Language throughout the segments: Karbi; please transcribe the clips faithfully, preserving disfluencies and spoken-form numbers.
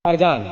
Arjan.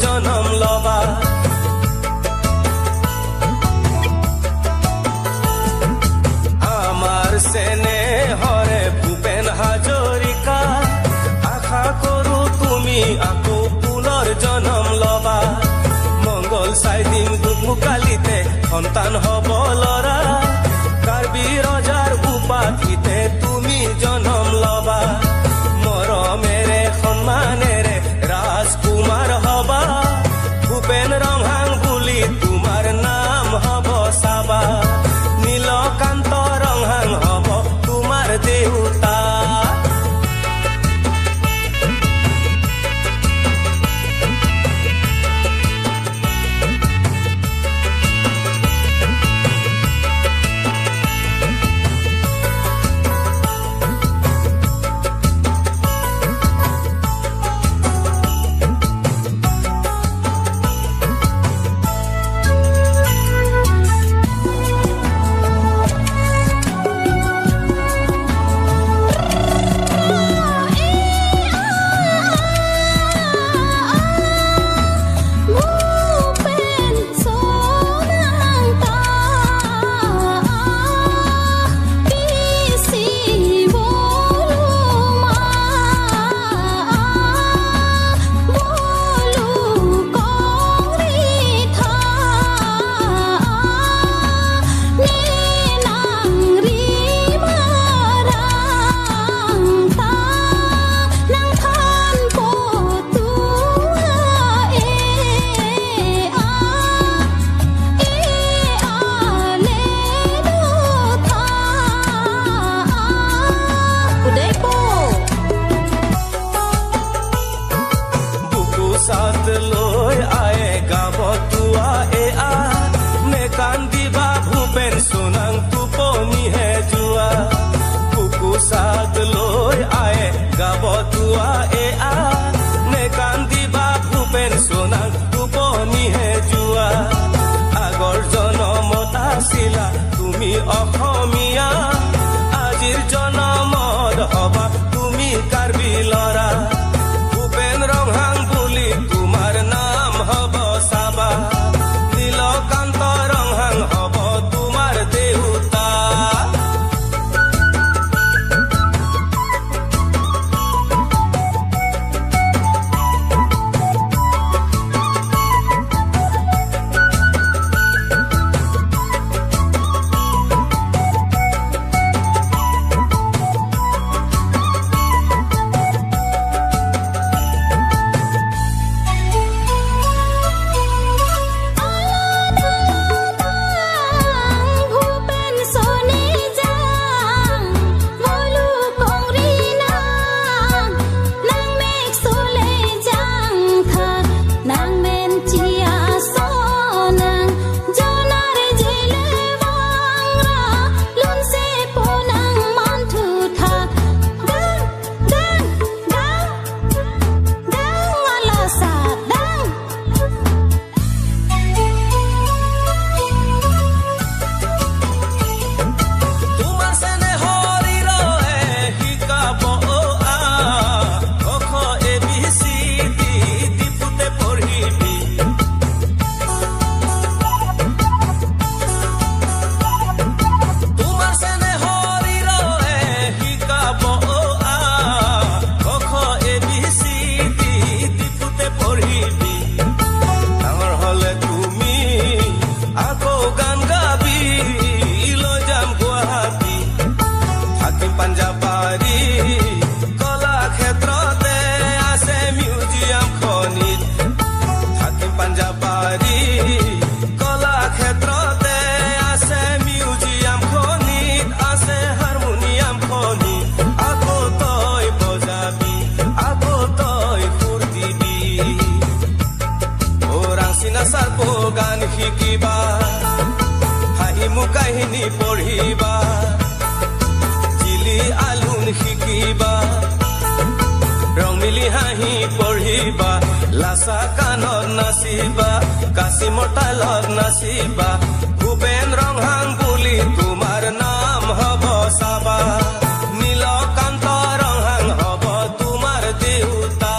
জনম লবা। আমাৰ চেনেহৰে ভূপেন হাজৰিকা, আশা কৰো তুমি আকৌ পুনৰ জনম লবা। মংগল চাই দিম দুখ মুকালিতে সন্তান হ'ব ল'ৰা। কাৰ্বি ৰজাৰ উপাধিতে তুমি জনম লবা। মৰমেৰে সন্মানেৰে ৰাজকুমাৰ হবা। ভূপেন ৰংহাং বুলি তোমাৰ নাম হ'ব চাবা। নীলকান্ত ৰংহাং হ'ব তোমাৰ দেউতা। Buku sat loi ai gabot tua e a, ne kan diba Bhupen Sonang tu poni he jua. Buku sat loi ai gabot tua e a, ne kan diba Bhupen Sonang tu poni he jua. আগৰ জনমত আছিলা তুমি অসমীয়া, আজিৰ জনমত হবা তুমি কাৰ্বি ল'ৰা। ভূপেন ৰংহাং বুলি তোমাৰ নাম হ'ব চাবা। নীলকান্ত ৰংহাং হ'ব তোমাৰ দেউতা। Tumar sene hori roe hikabo o a, oko A B C D, dipute porhibi. Tumar sene hori roe hikabo o a, oko A B C D, dipute porhibi. Dangor hole তুমি আকৌ গান গাবি, লৈ যাম গুৱাহাটী। থাকিম পাঞ্জাবাৰী কলাক্ষেত্ৰতে আছে মিউজিয়াম খনিত। থাকিম পাঞ্জাবাৰী কলাক্ষেত্ৰতে আছে মিউজিয়াম খনিত, আছে হাৰমনিয়াম খনিত। আকৌ তই বজাবি, আকৌ তই সুৰ দিবি। Orang Sina Sarpo gan hikiba, Haimu Kahini porhiba, Jili Alun hikiba, Rongmili Hahi porhiba, Lasa Kanot nasiba, Kasimor Talot nasiba, Bhupen Ronghang buli tumar naam hobo saba, Nilokanta Ronghang hobo tumar deota.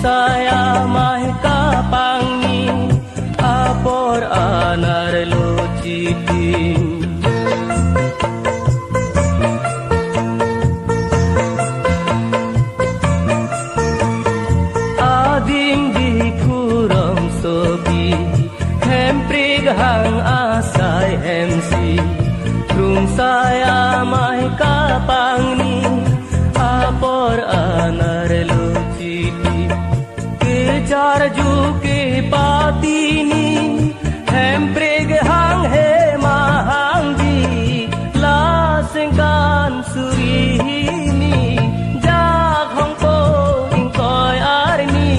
Sai amei kapangni apor anerlo chitim. Adim di phurom sopi, Hemprik hang asai hemsi, Krungsai amei kapangni apor anerlo chitim. Kecharju kepatini, Hemprik hang hema hangdi, la sengkan suri hini, jak hongpo ingkoi arni.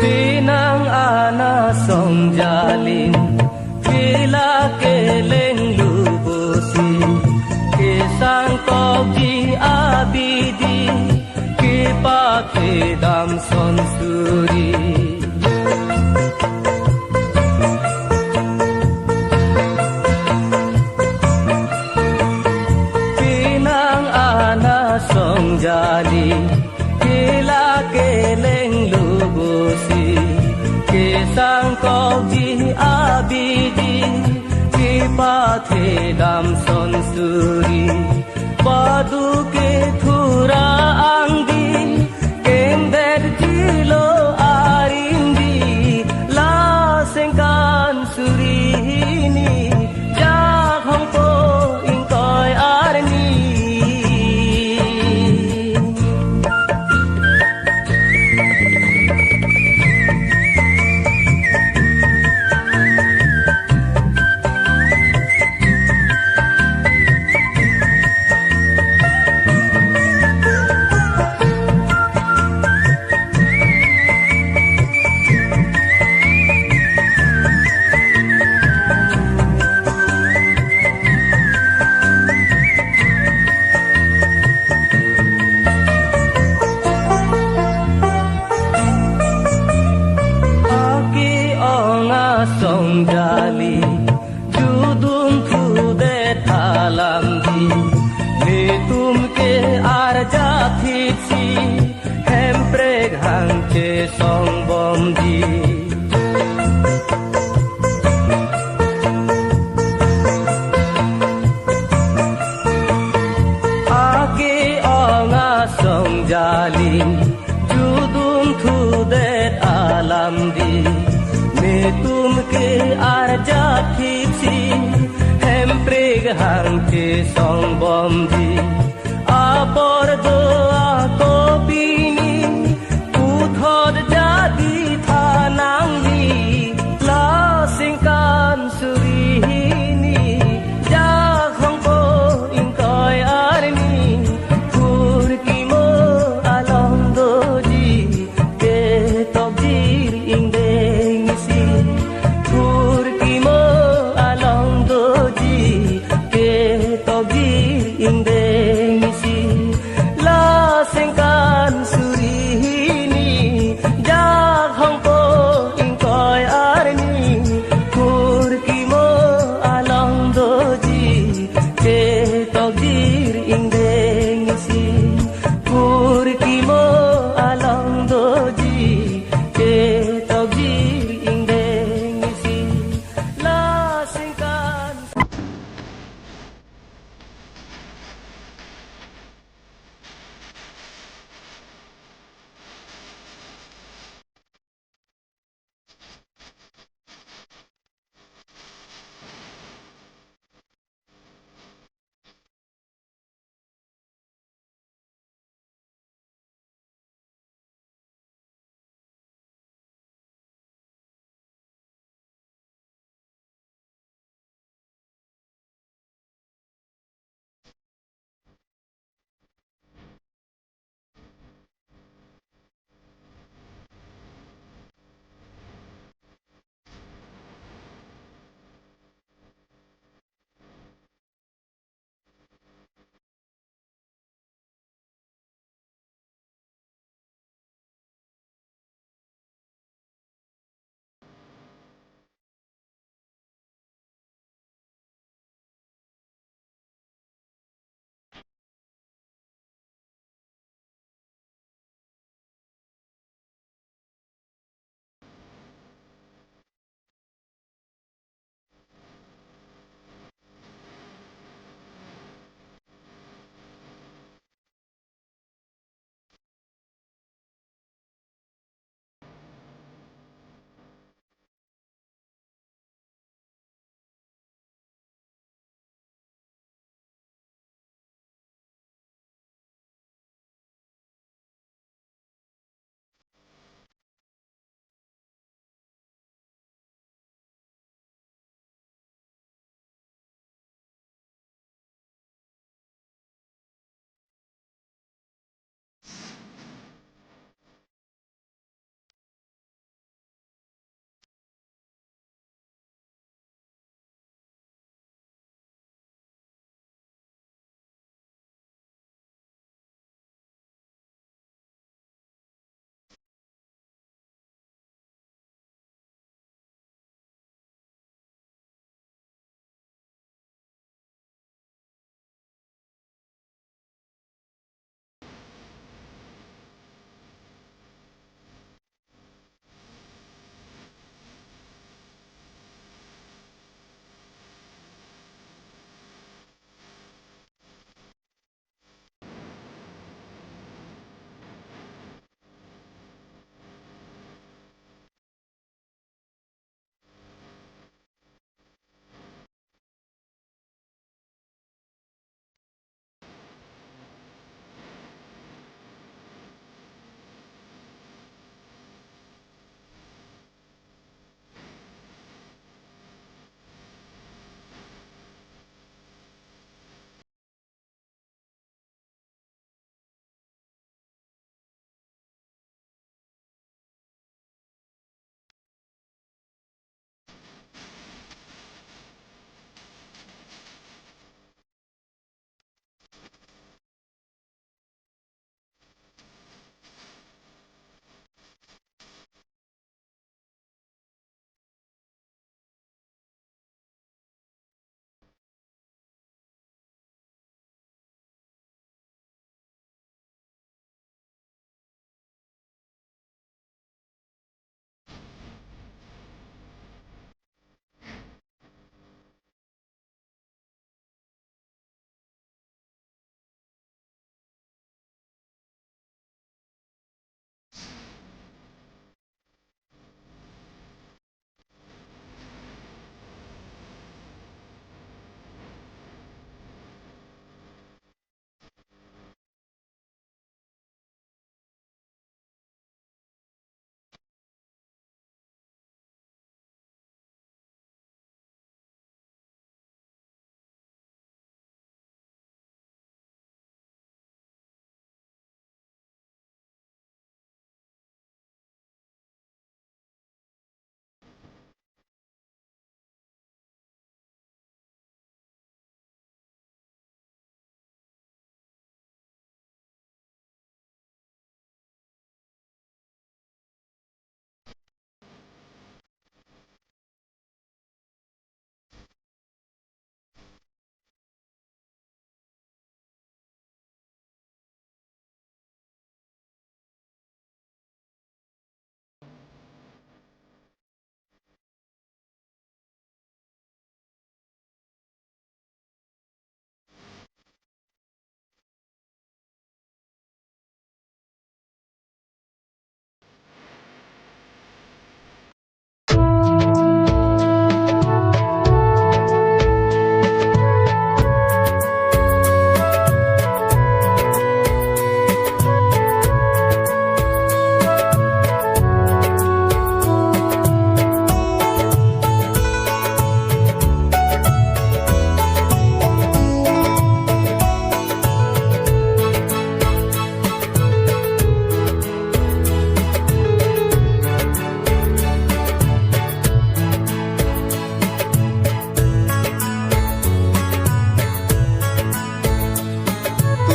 Penang ana song jalin, kela keleng lubusi, kesang kokji abidi, kepakhe dam son suri. Penang ana song jali, kela keleng lubusi, kesang kokji abidi, kepathe dam son suri. Padu kethura angdi, kender chilo arindi, la sengkan suri hini, jak hongpo ingkoi arni. Aki ong asong jali, judun thudet alam di, netum ke arjap thiksi, Hemprek hang chesong bomji. Aki ong asong jali, judun thudet alam di, netum ke arjap thiksi, Hemprek hang chesong bomji. Apor do ako pini, puthot jadi thanangji, la sengkan suri hini, jak hongpo ingkoi arni, phurkimo along doji, ketokjir ingdeng isi, phurkimo along doji, ketokjir ingdeng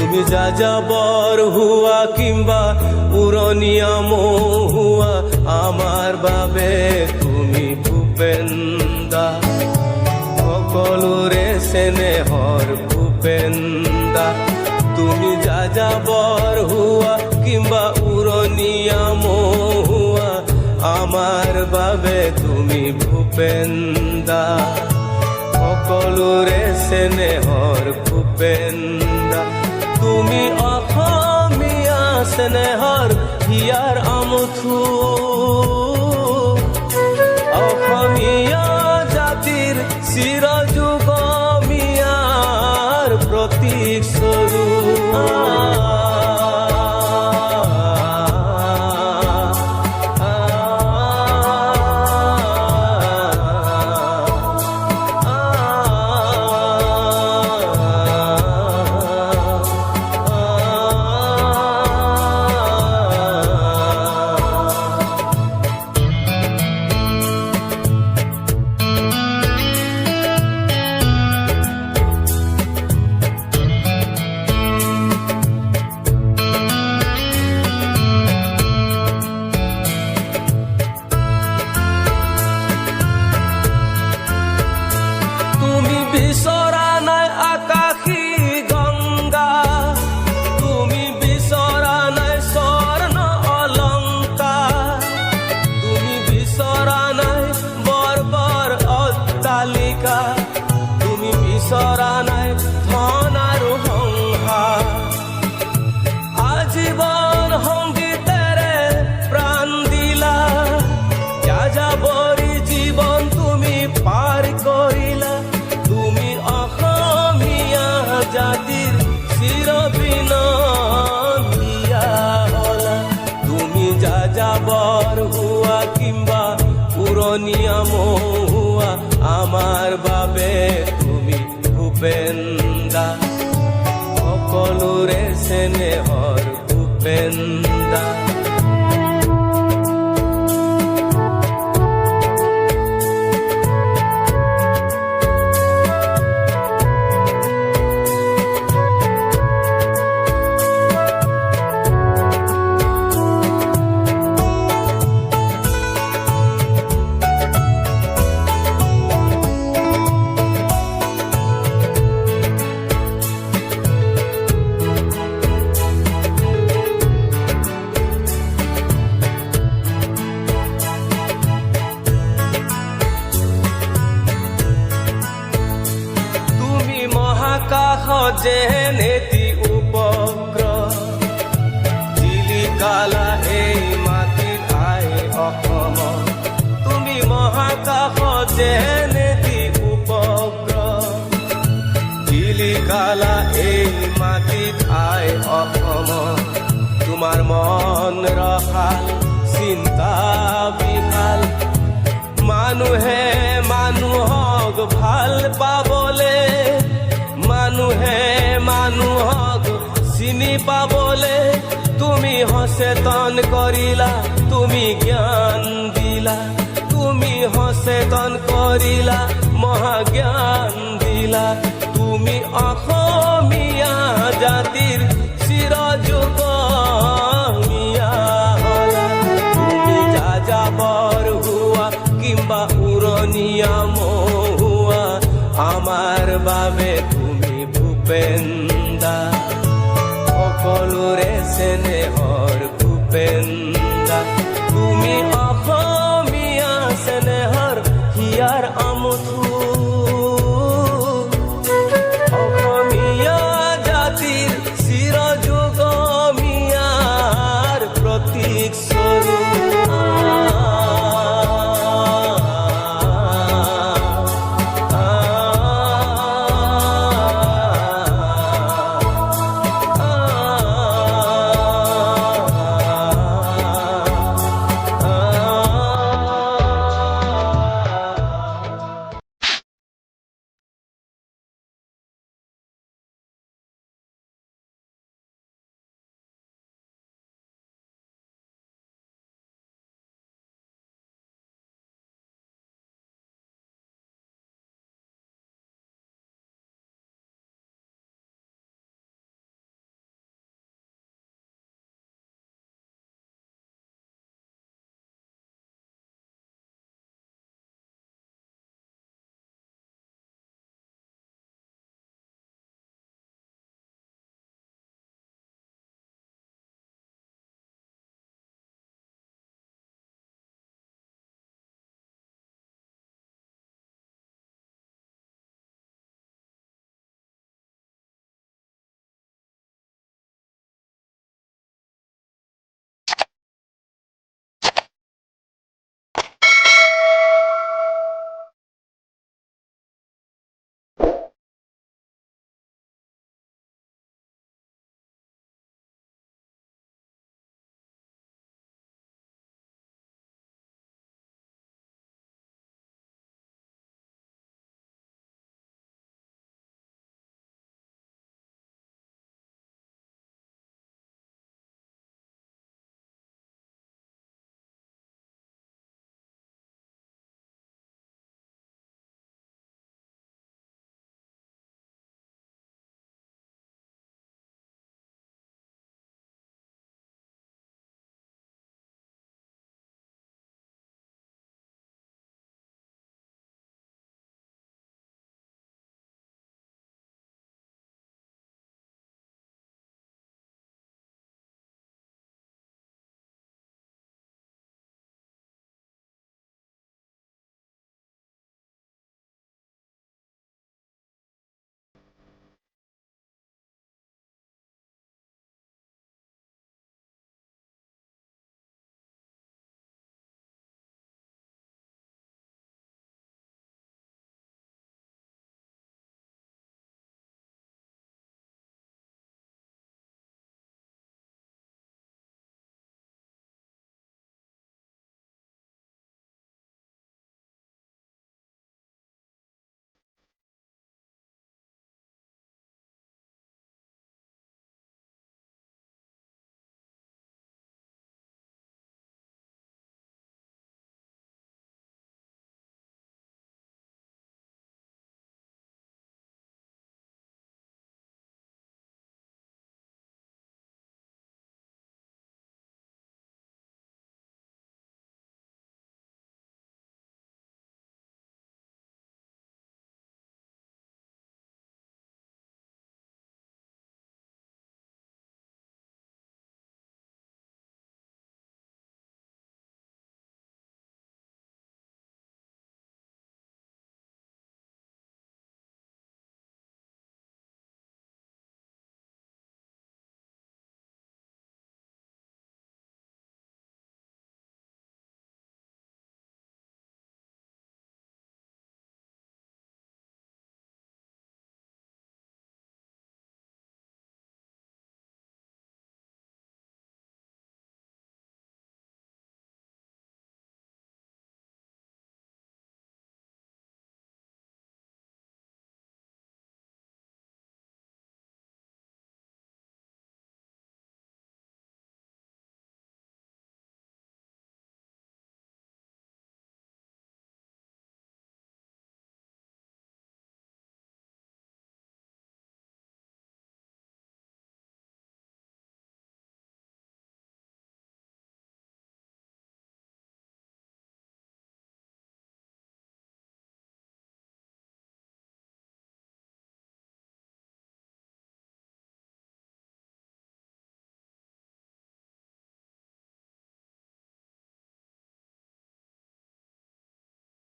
তুমি যাযাবর হুয়া কিংবা উড়নিয়া মহুয়া, আমার বাবে তুমি ভূপেন দা। সকলোৰে চেনেহৰ ভূপেন দা। তুমি যাযাবর হুয়া কিংবা উড়নিয়া মহুয়া, আমাৰ বাবে তুমি ভূপেন দা। সকলোৰে চেনেহৰ ভূপেন দা। তুমি অসমীয়া চেনেহৰ হিয়াৰ আমঠু। অসমীয়া জাতিৰ চিৰযুগমীয়াৰ প্ৰতীক স্বৰূপ। তুমি বিচৰা নাই আকাশী গংগা, তুমি বিচৰা নাই স্বৰ্ণ অলংকাৰ, তুমি বিচৰা নাই বৰ বৰ অট্টালিকা, তুমি বিচৰা নাই ধন আৰু সংসাৰ। আজীৱন সংগীতেৰে প্ৰাণ দিলা, যাযাবৰী জীৱন তুমি পাৰ কৰিলা। তুমি অসমীয়া জাতিৰ চিৰবিনন্দীয়া হলা। তুমি যাযাবৰ হুৱা কিম্বা পুৰণীয়া মহুৱা, আমাৰ বাবে তুমি ভূপেন দা, সকলোৰে চেনেহৰ ভূপেন দা। তুমি মহাকাশত যেন এটি উপগ্ৰহ, জিলিকালা এই মাটিত আই অসমত। তুমি মহাকাশত যেন এটি উপগ্ৰহ, জিলিকালা এই মাটিত আই অসমত। তোমাৰ মন ৰসাল, চিন্তা বিশাল। মানুহে মানুহক ভাল পাবলে, মানুহে মানুহক চিনি পাবলে তুমি সচেতন কৰিলা, তুমি জ্ঞান দিলা, তুমি সচেতন কৰিলা, মহাজ্ঞান দিলা। তুমি অসমীয়া জাতিৰ চিৰযুগমীয়া হলা। তুমি যাযাবৰ হুৱা কিম্বা উৰণীয়া মহুৱা, আমাৰ বাবে তুমি ভূপেন দা, সকলোৰে চেনেহৰ ভূপেন দা। তুমি অসমীয়া চেনেহৰ হিয়াৰ আমঠু। Asamiya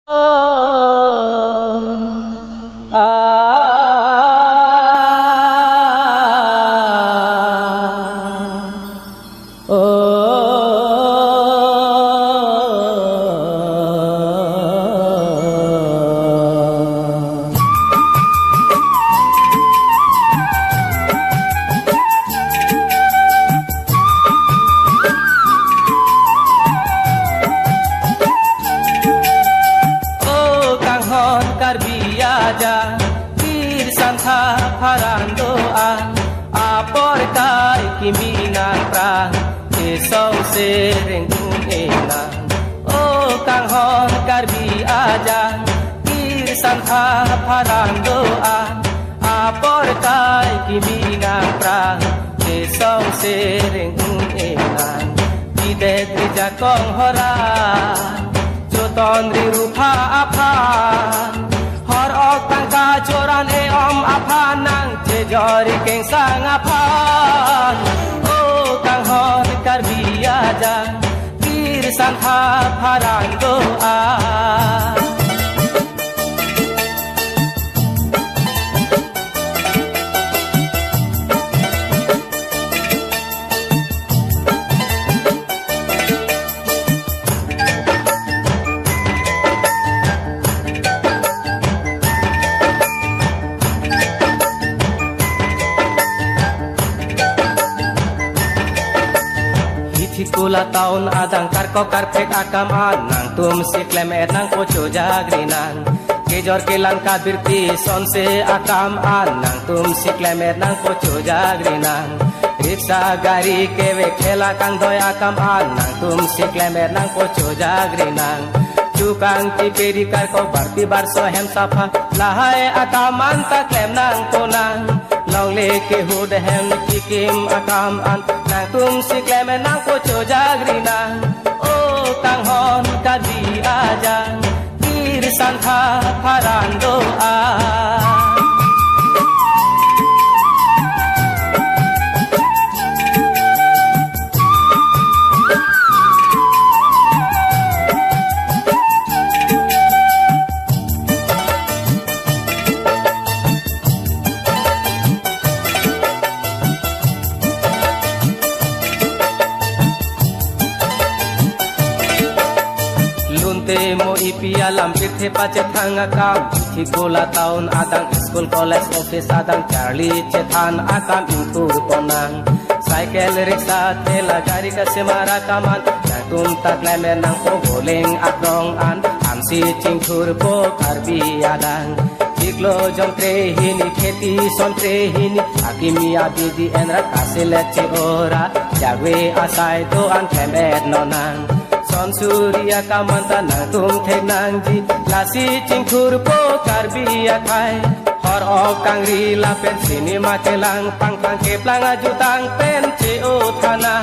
O kanghon Karbi aja, tir santha pharang do-an, apor kai kimi nangphrang, kesong sereng un-e nang. O kanghon Karbi aja, tir santha pharang do-an, apor kai kimi nangphrang, kesong sereng un-e nang. Bidet rijakong hora, joton ri rupha aphan, hor ok tangka choran e-om aphan, nang chejori kengsang aphan. O kanghon Karbi aja, tir santha pharang do-an. Hithi kula town adang karkok karphek akam an nangtum si klem-et nangpo chojagri nang. Kejor kelang kabirti sonse akam an nangtum si klem-et nangpo chojagri nang. Riksha gari keve khela kangdoi akam an nangtum si klem-et nangpo chojagri nang. Chukang tiperi karkok barpi barso hem sapha lahai akam an ta klem nangpo nang. Longle kehut hem kikim akam an nangtum si klem-et nangpo chojagri nang. O kanghon Karbi aja, tir santha pharang do-an. Lunte mo ipi alam pirthe pachethang akam, Hithi kula town adang, school, college, office adang charli chethan akam ingthurpo nang. Cycle, rickshaw, thela gari kasemar akam an nangtum ta klem-et nangpo, goleng akrong an amsi chingthurpo Karbi adang. Chiklo jong tre hini, kheti son tre hini, akimi abidi enrat kaselet che-ora, jagwe asai do-an klem-et non nang. Son suri akam an ta nangtum thek nangji, lasi chingthurpo Karbi akhei. Hor ok kangri lapen cinema kelang, pangphang keplang ajutang pen che-o thana.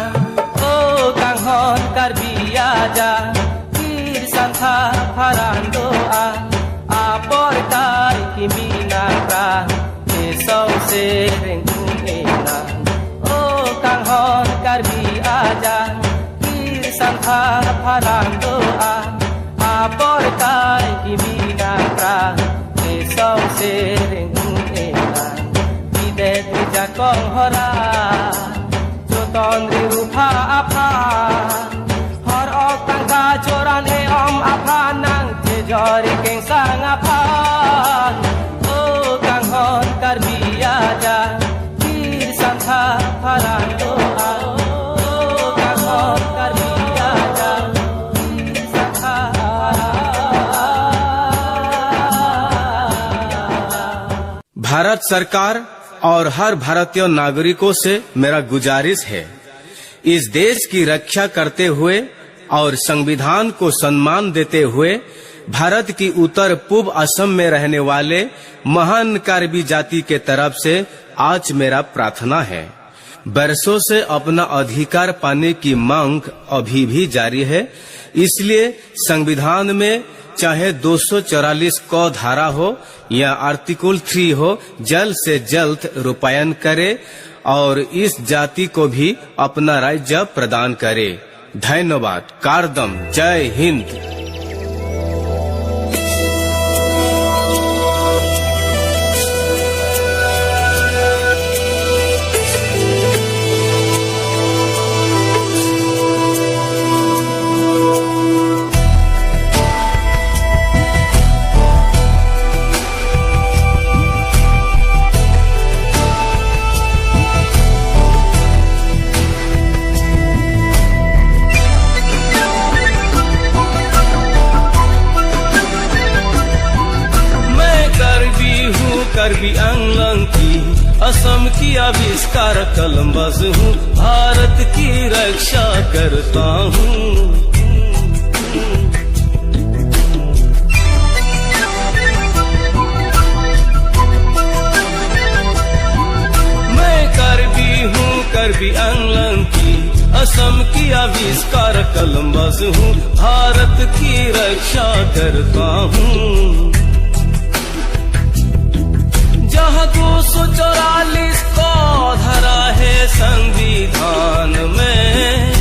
O kanghon Karbi aja, tir santha pharang do-an, apor kai kimi nangphrang, kesong sereng un-e nang. O kanghon Karbi aja, tir santha pharang do-an, apor kai kimi nangphrang, kesong sereng un-e nang. Bidet rijakong hora, joton ri rupha aphan, hor ok tangka choran e-om aphan, nang chejori kengsang aphan. O kanghon Karbi aja, tir santha pharang do-an. O kanghon Karbi aja, tir santha pharang. Bharat सरकार और हर भारतीय नागरिकों से मेरा गुजारिश है, इस देश की रक्षा करते हुए और संविधान को सम्मान देते हुए भारत की उत्तर पूर्व असम में रहने वाले महान कार्बी जाति के तरफ से आज मेरा प्रार्थना है। बरसों से अपना अधिकार पाने की मांग अभी भी जारी है, इसलिए संविधान में चाहे दो सौ चौवालीस क धारा हो या आर्टिकल थ्री हो, जल्द से जल्द रूपायन करे और इस जाति को भी अपना राज्य प्रदान करे। धन्यवाद। Kardom। जय हिंद। कार्बी आंगलोंग की, असम की आविष्कार कलम बस हूँ, भारत की रक्षा करता हूँ। मैं कार्बी हूँ, कार्बी आंगलोंग की, असम की आविष्कार कलम बस हूँ, भारत की रक्षा करता हूँ। जहाँ दो सौ चौवालीस को धरा है संविधान में,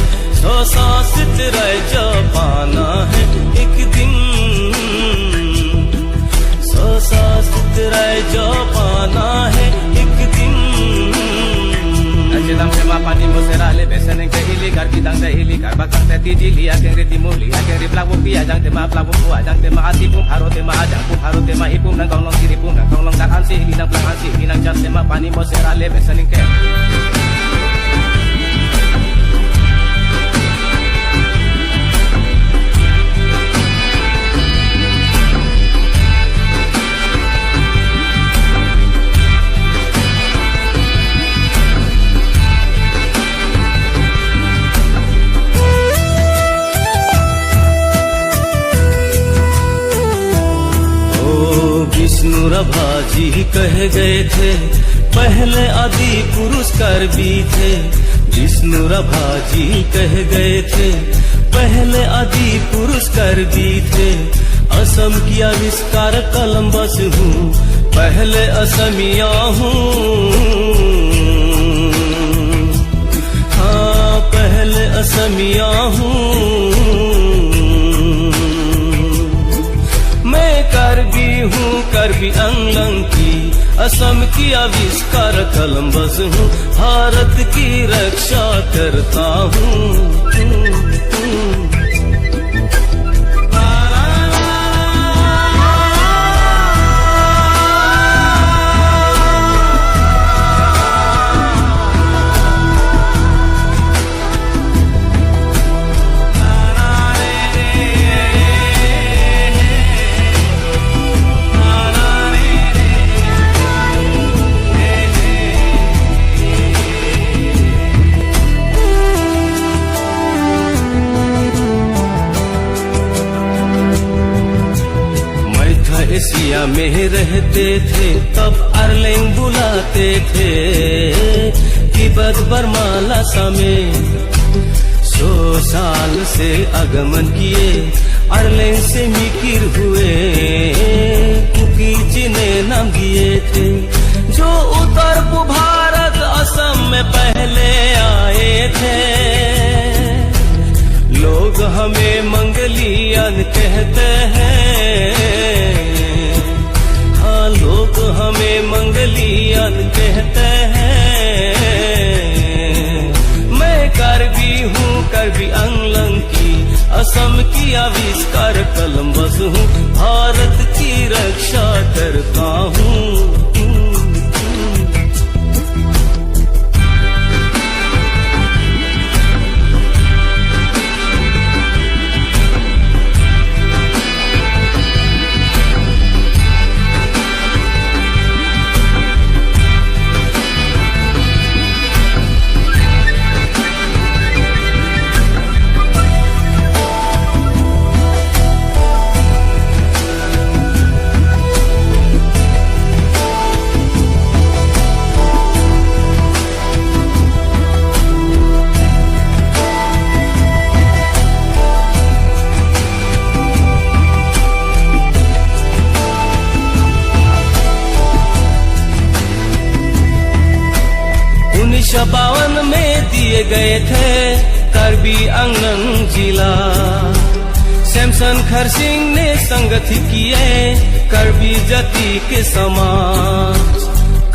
स्वशासित राज्य पाना है एक दिन, स्वशासित राज्य पाना है एक दिन। Achelang tema pani mosera le beseneng ke ili karbidang te ili karbakang te tiji li akeng riti muli akeng ri plak bukti ajang tema plak bukti ajang tema ati pum haro tema ajang pum haro tema ipum nang konglong kiri pum nang konglong dak ansi ili nang plak ansi ili nang jam tema pani mosera le beseneng ke. ओ विष्णु राभा जी कह गए थे, पहले आदि पुरुष कार्बी थे। विष्णु राभा जी कह गए थे, पहले आदि पुरुष कार्बी थे। असम की आविष्कार कलम बस हूँ, पहले असमिया हूँ। हाँ, पहले असमिया हूँ। मैं कार्बी हूँ, कार्बी आंगलोंग की, असम की आविष्कार कलम बस हूँ, भारत की रक्षा करता हूँ। मैं था एशिया में रहते थे, तब अरलेंग बुलाते थे, तिब्बत बर्मा लासा में। सौ साल से आगमन किए, अरलेंग से मिकिर हुए, कुकी चिन्हे नाम दिए थे। जो उत्तर पूर्व भारत असम में पहले आए थे, लोग हमें मंगलियन कहते हैं। हाँ, लोग हमें मंगलियन कहते हैं। मैं कार्बी हूँ, कार्बी आंगलोंग की, असम की आविष्कार कलम बस हूँ, भारत की रक्षा करता हूँ। उन्नीस सौ बावन में दिए गए थे कार्बी आंगलोंग जिला। सैमसन खरसिंग ने संगठित किए कार्बी जाति के समाज।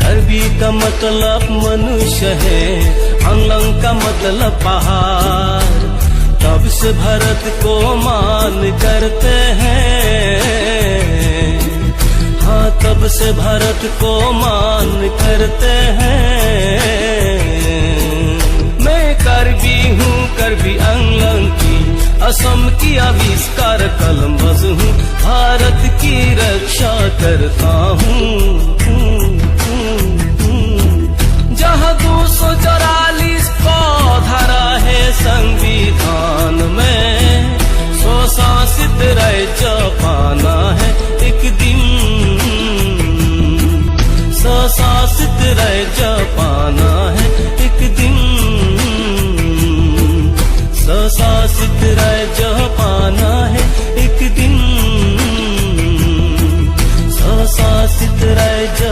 कार्बी का मतलब मनुष्य है, आंगलोंग का मतलब पहाड़। तब से भारत को मान करते हैं, हाँ, तब से भारत को मान करते हैं। मैं कार्बी हूँ, कार्बी आंगलोंग की, असम की आविष्कार कलम बस हूँ, भारत की रक्षा करता हूँ। राज्य पाना है एक दिन, स्वशासित राज्य पाना है एक दिन, स्वशासित राज्य पाना है एक दिन, स्वशासित राज्य